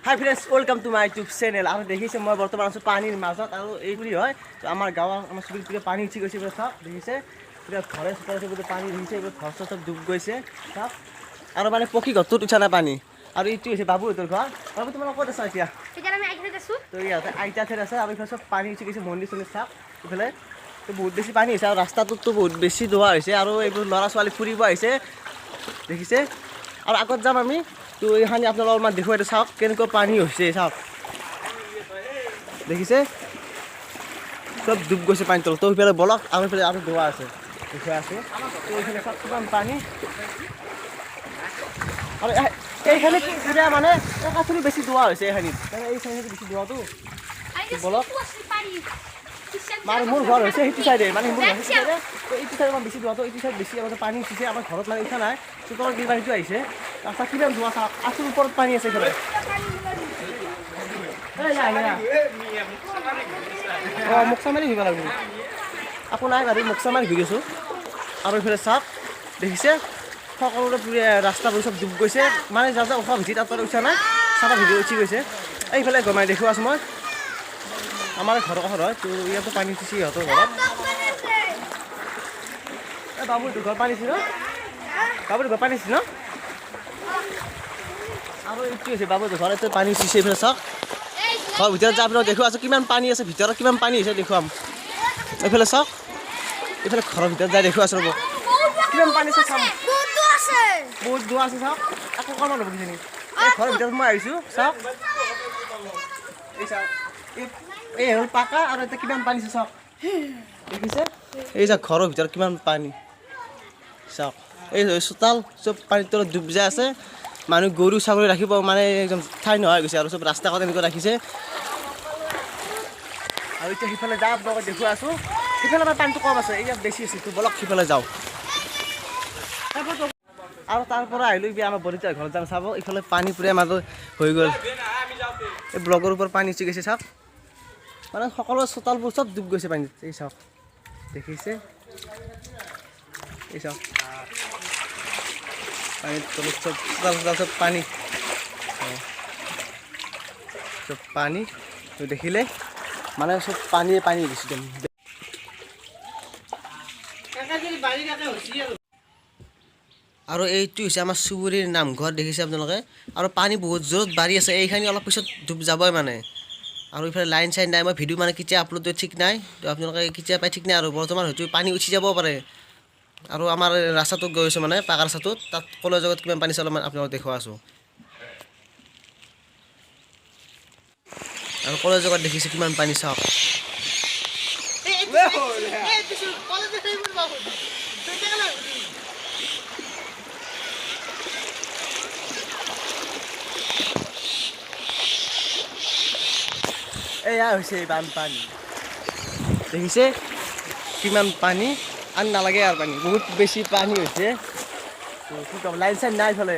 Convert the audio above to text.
Hi friends, welcome to my YouTube channel. আৰু দেখিছে, মই বৰ্তমান আছোঁ পানীৰ মাজত। আৰু এইপুৰি হয় তো আমাৰ গাঁৱৰ, আমাৰ চুবুৰীত পুৰা পানী উঠি গৈছে। এইবোৰ চাওক, দেখিছে, পুৰা ঘৰে চোতালে চবতে পানী দেখিছে। এইবোৰ ঘৰ চৰ চব ডুব গৈছে, চাওক। আৰু মানে পকী ঘৰটোত উঠা নাই পানী। আৰু এইটো হৈছে বাবুহঁতৰ ঘৰ। বাবু, তোমালোক ক'ত আছা এতিয়া? এতিয়া আমি আইতাত আছোঁ। তো ইয়াতে আইতা ঠাইত আছে। আৰু ইফালে চব পানী উঠি গৈছে, মন্দিৰ চন্দিৰ চাওক। ইফালে তো বহুত বেছি পানী হৈছে আৰু ৰাস্তাটোততো বহুত বেছি ধোৱা হৈছে। আৰু এইবোৰ ল'ৰা ছোৱালী ফুৰিব আহিছে, দেখিছে। আৰু আগত যাম আমি। তো এইখানি আপোনালোক অলপমান দেখুৱাই দিওঁ, চাওক কেনেকুৱা পানী হৈছে, চাওক, দেখিছে, চব ডুব গৈছে পানী তলত। তো সিফালে বলক, আৰু ইফালে আৰু ধোৱা আছে, দেখুৱাই আছোঁ। তো এইফালে চাওক কিমান পানী। আৰু এইখিনিত পুৰা মানে একাঠুৰি বেছি ধোৱা হৈছে এইখিনিত, মানে এই চাইডত বেছি ধোৱাটো। বলক। মানে মোৰ ঘৰ হৈছে সেইটো চাইডে, মানে মোৰ ঘৰ সেইটো চাইডে। তো এইটো চাইডে বেছি ধোৱাটো, এইটো চাইড বেছি আমাৰ পানী উঠিছে। আমাৰ ঘৰত মানে উঠা নাই, চোতালত দি পানীটো আহিছে। ৰাস্তা কিমান ধোৱা চাওক, আঁঠুৰ ওপৰত পানী আছে এইফালে। এই নাই নাই। অঁ, মোক চামাৰি ঘূৰিব লাগিব। একো নাই বাৰু, মোক চামাৰি ঘূৰি আছোঁ। আৰু এইফালে চাওক, দেখিছে, সকলোৰে পুৰা ৰাস্তাবোৰ চব ডুব গৈছে। মানে যা যা ওখ ভেটি তাত উঠা নাই, চাবা ভিডিঅ' উঠি গৈছে। এইফালে গমাই দেখুৱাই আছোঁ মই, আমাৰ ঘৰৰ কাষত হয়। তো ইয়াতো পানী উঠিছে ইহঁতৰ ঘৰত। এই বাবুৰ ঘৰ পানী উঠিছে ন? বাবুৰ ঘৰ পানী উঠিছে ন? আৰু এইটো হৈছে বাবুৰ ঘৰ, ইয়াতে পানী উঠিছে। এইফালে চাওক, ঘৰৰ ভিতৰত যাই আপোনাক দেখুৱাই আছোঁ কিমান পানী আছে ভিতৰত, কিমান পানী হৈছে দেখুৱাম। এইফালে চাওক, এইফালে ঘৰৰ ভিতৰত যাই দেখুৱাই আছোঁ, ৰ'ব, কিমান পানী আছে চাম। বহুত দূৰ আছে, চাওক, একো কম হ'ব কিজানি। এই ঘৰৰ ভিতৰত মই আহিছোঁ, চাওক, এই চাওক, এই হ'ল পাকা। আৰু এতিয়া কিমান পানী আছে চাওক, দেখিছে। এই চাওক, ঘৰৰ ভিতৰত কিমান পানী চাওক। এই চোতাল চব পানীৰ তলত ডুব যাই আছে। মানুহ গৰু ছাগলী ৰাখিব মানে একদম ঠাই নোহোৱা হৈ গৈছে। আৰু চব ৰাস্তা কাষত এনেকুৱা ৰাখিছে। আৰু এতিয়া সিফালে যাওঁ, আপোনালোকক দেখুৱাই আছোঁ। সিফালে আমাৰ পানীটো কম আছে, ইয়াত বেছি আছে। তো বলক সিফালে যাওঁ। আৰু তাৰ পৰা আহিলোঁ এতিয়া আমাৰ বনিতাৰ ঘৰত যাম। চাব, ইফালে পানী পুৰা মাজত হৈ গ'ল। এই ব্লকৰ ওপৰত পানী উঠি গৈছে, চাওক। মানে সকলো চোতালবোৰ চব ডুব গৈছে পানীত। এই চাওক, দেখিছে, এই চাওক, পানীত তলত চব চোতাল চোতাল চব পানী, চব পানী। তো দেখিলে মানে চব পানীয়ে পানী হৈ গৈছে একদম। আৰু এইটো হৈছে আমাৰ চুবুৰীৰ নামঘৰ, দেখিছে আপোনালোকে। আৰু পানী বহুত জোৰত বাঢ়ি আছে, এইখিনি অলপ পিছত ডুব যাবই মানে। আৰু ইফালে লাইন চাইন নাই, মই ভিডিঅ' মানে কেতিয়া আপলোড দিওঁ ঠিক নাই, তো আপোনালোকে কেতিয়া পাই ঠিক নাই। আৰু বৰ্তমান হয়তো পানী উঠি যাব পাৰে। আৰু আমাৰ ৰাস্তাটোত গৈ আছোঁ, মানে পাকা ৰাস্তাটোত, তাত কলেজত কিমান পানী আছে অলপমান আপোনালোকক দেখুৱাই আছোঁ। আৰু কলেজত দেখিছে কিমান পানী, চাওক। এয়া হৈছে বানপানী, দেখিছে কিমান পানী। আৰু নালাগে আৰু পানী, বহুত বেছি পানী হৈছে। তো কি ক'ম, লাইন চাইন নাই ইফালে।